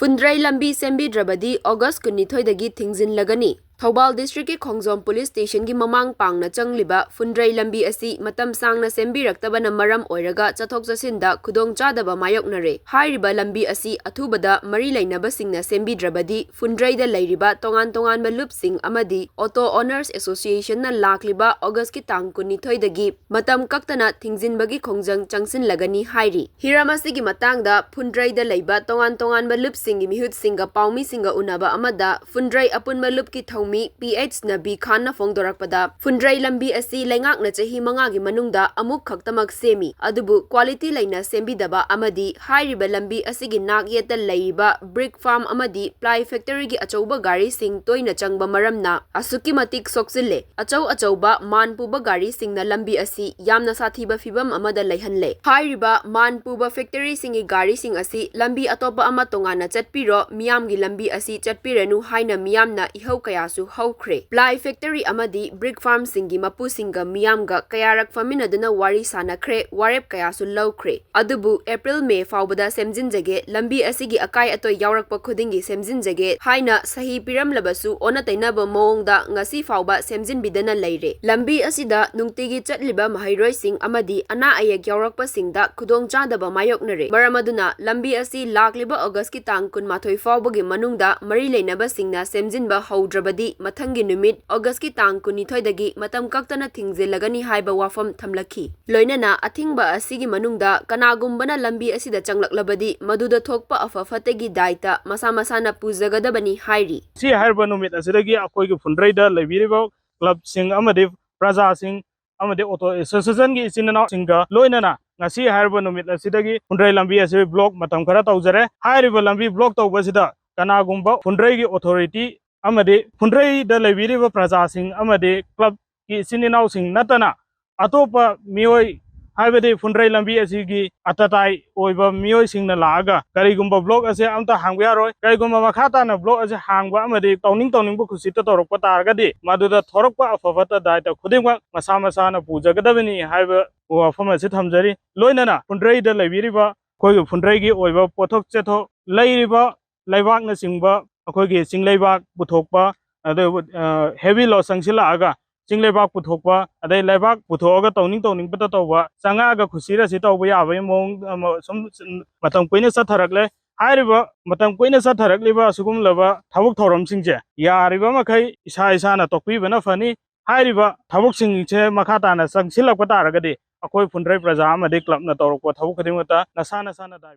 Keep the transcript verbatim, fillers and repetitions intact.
ꯐꯨꯟꯗ꯭ꯔꯩ ꯂꯝꯕꯤ ꯁꯦꯝꯕꯤꯗ꯭ꯔꯕꯗꯤ ꯑꯣꯒꯁ ꯀꯨꯟꯅꯤꯊꯣꯏꯗꯒꯤ ꯊꯤꯡꯖꯤꯜꯂꯒꯅꯤ꯫ ꯊꯧꯕꯥꯜ ꯗꯤꯁꯇ꯭ꯔꯤꯛꯀꯤ ꯈꯣꯡꯖꯣꯝ ꯄꯨꯂꯤꯁ ꯁ꯭ꯇꯦꯁꯟꯒꯤ ꯃꯃꯥꯡ ꯄꯥꯡꯅ ꯆꯪꯂꯤꯕ ꯐꯨꯟꯗ꯭ꯔꯩ ꯂꯝꯕꯤ ꯑꯁꯤ ꯃꯇꯝ ꯁꯥꯡꯅ ꯁꯦꯝꯕꯤꯔꯛꯇꯕꯅ ꯃꯔꯝ ꯑꯣꯏꯔꯒ ꯆꯠꯊꯣꯛ ꯆꯠꯁꯤꯟꯗ ꯈꯨꯗꯣꯡꯆꯥꯗꯕ ꯃꯥꯌꯣꯛꯅꯔꯦ꯫ ꯍꯥꯏꯔꯤꯕ ꯂꯝꯕꯤ ꯑꯁꯤ ꯑꯊꯨꯕꯗ ꯃꯔꯤ ꯂꯩꯅꯕꯁꯤꯡꯅ ꯁꯦꯝꯕꯤꯗ꯭ꯔꯕꯗꯤ ꯐꯨꯟꯗ꯭ꯔꯩꯗ ꯂꯩꯔꯤꯕ ꯇꯣꯉꯥꯟ ꯇꯣꯉꯥꯟꯕ ꯂꯨꯞꯁꯤꯡ ꯑꯃꯗꯤ ꯑꯣꯇꯣ ꯑꯣꯅꯔꯁ ꯑꯦꯁꯣꯁꯤꯌꯦꯁꯟꯅ ꯂꯥꯛꯂꯤꯕ ꯑꯣꯒꯁꯀꯤ ꯇꯥꯡ ꯀꯨꯟꯅꯤꯊꯣꯏꯗꯒꯤ ꯃꯇꯝ ꯀꯛꯇꯅ ꯊꯤꯡꯖꯤꯟꯕꯒꯤ ꯈꯣꯡꯖꯪ ꯆꯪꯁꯤꯜꯂꯒꯅꯤ ꯍꯥꯏꯔꯤ꯫ ꯍꯤꯔꯝ ꯑꯁꯤꯒꯤ ꯃꯇꯥꯡꯗ ꯐꯨꯟꯗ꯭ꯔꯩꯗ ꯂꯩꯕ ꯇꯣꯉꯥꯟ ꯇꯣꯉꯥꯟꯕ ꯂꯨꯞꯁꯤꯡꯒꯤ ꯃꯤꯍꯨꯠꯁꯤꯡꯒ ꯄꯥꯎꯃꯤꯁꯤꯡꯒ ꯎꯅꯕ ꯑꯃꯗ ꯐꯨꯟꯗ꯭ꯔꯩ ꯑꯄꯨꯟꯕ ꯂꯨꯞꯀꯤ ꯊꯧꯃꯤ ꯄꯤ ꯑꯩꯆ ꯅꯕꯤ ꯈꯥꯟꯅ ꯐꯣꯡꯗꯣꯔꯛꯄꯗ, ꯐꯨꯟꯗ꯭ꯔꯩ ꯂꯝꯕꯤ ꯑꯁꯤ ꯂꯩꯉꯥꯛꯅ ꯆꯍꯤ ꯃꯉꯥꯒꯤ ꯃꯅꯨꯡꯗ ꯑꯃꯨꯛ ꯈꯛꯇꯃꯛ ꯁꯦꯝꯃꯤ, ꯑꯗꯨꯕꯨ ꯀ꯭ꯋꯥꯂꯤꯇꯤ ꯂꯩꯅ ꯁꯦꯝꯕꯤꯗꯕ ꯑꯃꯗꯤ ꯍꯥꯏꯔꯤꯕ ꯂꯝꯕꯤ ꯑꯁꯤꯒꯤ ꯅꯥꯛ ꯌꯦꯠꯇ ꯂꯩꯔꯤꯕ ꯕ꯭ꯔꯤꯛ ꯐꯥꯔꯝ ꯑꯃꯗꯤ ꯄ꯭ꯂꯥꯏ ꯐꯦꯛꯇꯔꯤꯒꯤ ꯑꯆꯧꯕ ꯒꯥꯔꯤꯁꯤꯡ ꯇꯣꯏꯅ ꯆꯪꯕ ꯃꯔꯝꯅ ꯑꯁꯨꯛꯀꯤ ꯃꯇꯤꯛ ꯁꯣꯛꯆꯤꯜꯂꯦ꯫ ꯑꯆꯧ ꯑꯆꯧꯕ ꯃꯥꯟ ꯄꯨꯕ ꯒꯥꯔꯤꯁꯤꯡꯅ ꯂꯝꯕꯤ ꯑꯁꯤ ꯌꯥꯝꯅ ꯁꯥꯊꯤꯕ ꯐꯤꯚꯝ ꯑꯃꯗ ꯂꯩꯍꯜꯂꯦ꯫ ꯍꯥꯏꯔꯤꯕ ꯃꯥꯟ ꯄꯨꯕ ꯐꯦꯛꯇꯔꯤꯁꯤꯡꯒꯤ ꯒꯥꯔꯤꯁꯤꯡ ꯑꯁꯤ ꯂꯝꯕꯤ ꯑꯇꯣꯞꯄ ꯑꯃ ꯇꯣꯉꯥꯟꯅ ꯆꯠꯄꯤꯔꯣ, ꯃꯤꯌꯥꯝꯒꯤ ꯂꯝꯕꯤ ꯑꯁꯤ ꯆꯠꯄꯤꯔꯅꯨ ꯍꯥꯏꯅ ꯃꯤꯌꯥꯝꯅ ꯏꯍꯧ ꯀꯌꯥꯁꯨ ꯍꯧꯈ꯭ꯔꯦ꯫ ꯄ꯭ꯂꯥꯏ ꯐꯦꯛꯇꯔꯤ ꯑꯃꯗꯤ ꯕ꯭ꯔꯤꯛ ꯐꯥꯔꯝꯁꯤꯡꯒꯤ ꯃꯄꯨꯁꯤꯡꯒ ꯃꯤꯌꯥꯝꯒ ꯀꯌꯥꯔꯛ ꯐꯝꯃꯤꯟꯅꯗꯨꯅ ꯋꯥꯔꯤ ꯁꯥꯅꯈ꯭ꯔꯦ, ꯋꯥꯔꯦꯞ ꯀꯌꯥꯁꯨ ꯂꯧꯈ꯭ꯔꯦ꯫ ꯑꯗꯨꯕꯨ ꯑꯦꯄ꯭ꯔꯤꯜ ꯃꯦ ꯐꯥꯎꯕꯗ ꯁꯦꯝꯖꯤꯟꯖꯒꯦ, ꯂꯝꯕꯤ ꯑꯁꯤꯒꯤ ꯑꯀꯥꯏ ꯑꯇꯣꯏ ꯌꯥꯎꯔꯛꯄ ꯈꯨꯗꯤꯡꯒꯤ ꯁꯦꯝꯖꯤꯟꯖꯒꯦ ꯍꯥꯏꯅ ꯁꯍꯤ ꯄꯤꯔꯝꯂꯕꯁꯨ ꯑꯣꯟꯅ ꯇꯩꯅꯕ ꯃꯑꯣꯡꯗ ꯉꯁꯤ ꯐꯥꯎꯕ ꯁꯦꯝꯖꯤꯟꯕꯤꯗꯅ ꯂꯩꯔꯦ꯫ ꯂꯝꯕꯤ ꯑꯁꯤꯗ ꯅꯨꯡꯇꯤꯒꯤ ꯆꯠꯂꯤꯕ ꯃꯍꯩꯔꯣꯏꯁꯤꯡ ꯑꯃꯗꯤ ꯑꯅꯥ ꯑꯌꯦꯛ ꯌꯥꯎꯔꯛꯄꯁꯤꯡꯗ ꯈꯨꯗꯣꯡꯆꯥꯗꯕ ꯃꯥꯌꯣꯛꯅꯔꯦ꯫ ꯃꯔꯝ ꯑꯗꯨꯅ ꯂꯝꯕꯤ ꯑꯁꯤ ꯂꯥꯛꯂꯤꯕ ꯑꯣꯒꯁꯀꯤ ꯇꯥꯡ ꯀꯨꯟꯃꯥꯊꯣꯏ ꯐꯥꯎꯕꯒꯤ ꯃꯅꯨꯡꯗ ꯃꯔꯤ ꯂꯩꯅꯕꯁꯤꯡꯅ ꯁꯦꯝꯖꯤꯟꯕ ꯍꯧꯗ꯭ꯔꯕꯗꯤ ꯃꯊꯪꯒꯤ ꯅꯨꯃꯤꯠ ꯑꯣꯒꯁꯀꯤ ꯇꯥꯡ ꯀꯨꯟꯅꯤꯊꯣꯏꯗꯒꯤ ꯃꯇꯝ ꯀꯛꯇꯅ ꯊꯤꯡꯖꯤꯜꯂꯒꯅꯤ ꯍꯥꯏꯕ ꯋꯥꯐꯝ ꯊꯝꯂꯛꯈꯤ꯫ ꯂꯣꯏꯅꯅ ꯑꯊꯤꯡꯕ ꯑꯁꯤꯒꯤ ꯃꯅꯨꯡꯗ ꯀꯅꯥꯒꯨꯝꯕꯅ ꯂꯝꯕꯤ ꯑꯁꯤꯗ ꯆꯪꯂꯛꯂꯕꯗꯤ ꯃꯗꯨꯗ ꯊꯣꯛꯄ ꯑꯐ ꯐꯠꯇꯒꯤ ꯗꯥꯏꯇ ꯃꯁꯥ ꯃꯁꯥꯅ ꯄꯨꯖꯒꯗꯕꯅꯤ ꯍꯥꯏꯔꯤ꯫ ꯁꯤ ꯍꯥꯏꯔꯤꯕ ꯅꯨꯃꯤꯠ ꯑꯁꯤꯗꯒꯤ ꯑꯩꯈꯣꯏꯒꯤ ꯐꯨꯟꯗ꯭ꯔꯩꯗ ꯂꯩꯕꯤꯔꯤꯕ ꯀ꯭ꯂꯕꯁꯤꯡ ꯑꯃꯗꯤ ꯄ꯭ꯔꯖꯥꯁꯤꯡ ꯑꯃꯗꯤ ꯑꯣꯇꯣ ꯑꯦꯁꯣꯁꯤꯌꯦꯁꯟꯒꯤ ꯏꯆꯤꯟ ꯏꯅꯥꯎꯁꯤꯡꯒ ꯂꯣꯏꯅꯅ ꯉꯁꯤ ꯍꯥꯏꯔꯤꯕ ꯅꯨꯃꯤꯠ ꯑꯁꯤꯗꯒꯤ ꯐꯨꯟꯗ꯭ꯔꯩ ꯂꯝꯕꯤ ꯑꯁꯤ ꯕ꯭ꯂꯣꯛ ꯃꯇꯝ ꯈꯔ ꯇꯧꯖꯔꯦ꯫ ꯍꯥꯏꯔꯤꯕ ꯂꯝꯕꯤ ꯕ꯭ꯂꯣꯛ ꯇꯧꯕꯁꯤꯗ ꯀꯅꯥꯒꯨꯝꯕ ꯐꯨꯟꯗ꯭ꯔꯩꯒꯤ ꯑꯣꯊꯣꯔꯤꯇꯤ ꯑꯃꯗꯤ ꯐꯨꯟꯗ꯭ꯔꯩꯗ ꯂꯩꯕꯤꯔꯤꯕ ꯄ꯭ꯔꯖꯥꯁꯤꯡ ꯑꯃꯗꯤ ꯀ꯭ꯂꯕꯀꯤ ꯏꯆꯤꯟ ꯏꯅꯥꯎꯁꯤꯡ ꯅꯠꯇꯅ ꯑꯇꯣꯞꯄ ꯃꯤꯑꯣꯏ, ꯍꯥꯏꯕꯗꯤ ꯐꯨꯟꯗ꯭ꯔꯩ ꯂꯝꯕꯤ ꯑꯁꯤꯒꯤ ꯑꯇꯇꯥꯏ ꯑꯣꯏꯕ ꯃꯤꯑꯣꯏꯁꯤꯡꯅ ꯂꯥꯛꯑꯒ ꯀꯔꯤꯒꯨꯝꯕ ꯕ꯭ꯂꯣꯛ ꯑꯁꯦ ꯑꯝꯇ ꯍꯥꯡꯕ ꯌꯥꯔꯣꯏ, ꯀꯔꯤꯒꯨꯝꯕ ꯃꯈꯥ ꯇꯥꯅ ꯕ꯭ꯂꯣꯛ ꯑꯁꯦ ꯍꯥꯡꯕ ꯑꯃꯗꯤ ꯇꯧꯅꯤꯡ ꯇꯧꯅꯤꯡꯕ ꯈꯨꯁꯤꯠꯇ ꯇꯧꯔꯛꯄ ꯇꯥꯔꯒꯗꯤ ꯃꯗꯨꯗ ꯊꯣꯔꯛꯄ ꯑꯐ ꯐꯠꯇ ꯗꯥꯏꯇ ꯈꯨꯗꯤꯡꯃꯛ ꯃꯁꯥ ꯃꯁꯥꯅ ꯄꯨꯖꯒꯗꯕꯅꯤ ꯍꯥꯏꯕ ꯋꯥꯐꯝ ꯑꯁꯤ ꯊꯝꯖꯔꯤ꯫ ꯂꯣꯏꯅꯅ ꯐꯨꯟꯗ꯭ꯔꯩꯗ ꯂꯩꯕꯤꯔꯤꯕ ꯑꯩꯈꯣꯏꯒꯤ ꯐꯨꯟꯗ꯭ꯔꯩꯒꯤ ꯑꯣꯏꯕ ꯄꯣꯠꯊꯣꯛ ꯆꯦꯊꯣꯛ ꯂꯩꯔꯤꯕ ꯂꯩꯕꯥꯛꯅꯆꯤꯡꯕ, ꯑꯩꯈꯣꯏꯒꯤ ꯆꯤꯡ ꯂꯩꯕꯥꯛ ꯄꯨꯊꯣꯛꯄ, ꯑꯗꯨ ꯍꯦꯚꯤ ꯂꯣꯗ ꯆꯪꯁꯤꯜꯂꯛꯑꯒ ꯆꯤꯡ ꯂꯩꯕꯥꯛ ꯄꯨꯊꯣꯛꯄ, ꯑꯗꯩ ꯂꯩꯕꯥꯛ ꯄꯨꯊꯣꯛꯑꯒ ꯇꯧꯅꯤꯡ ꯇꯧꯅꯤꯡꯕꯇ ꯇꯧꯕ, ꯆꯪꯉꯛꯑꯒ ꯈꯨꯠꯁꯤꯔꯁꯤ ꯇꯧꯕ ꯌꯥꯕꯒꯤ ꯃꯑꯣꯡ ꯑꯃ ꯁꯨꯝ ꯃꯇꯝ ꯀꯨꯏꯅ ꯆꯠꯊꯔꯛꯂꯦ꯫ ꯍꯥꯏꯔꯤꯕ ꯃꯇꯝ ꯀꯨꯏꯅ ꯆꯠꯊꯔꯛꯂꯤꯕ ꯑꯁꯤꯒꯨꯝꯂꯕ ꯊꯕꯛ ꯊꯧꯔꯝꯁꯤꯡꯁꯦ ꯌꯥꯔꯤꯕ ꯃꯈꯩ ꯏꯁꯥ ꯏꯁꯥꯅ ꯇꯣꯛꯄꯤꯕꯅ ꯐꯅꯤ꯫ ꯍꯥꯏꯔꯤꯕ ꯊꯕꯛꯁꯤꯡꯁꯦ ꯃꯈꯥ ꯇꯥꯅ ꯆꯪꯁꯤꯜꯂꯛꯄ ꯇꯥꯔꯒꯗꯤ ꯑꯩꯈꯣꯏ ꯐꯨꯟꯗ꯭ꯔꯩ ꯄ꯭ꯔꯖꯥ ꯑꯃꯗꯤ ꯀ꯭ꯂꯕꯅ ꯇꯧꯔꯛꯄ ꯊꯕꯛ ꯈꯨꯗꯤꯡꯃꯛꯇ ꯅꯁꯥ ꯅꯁꯥꯅ ꯗꯥꯏ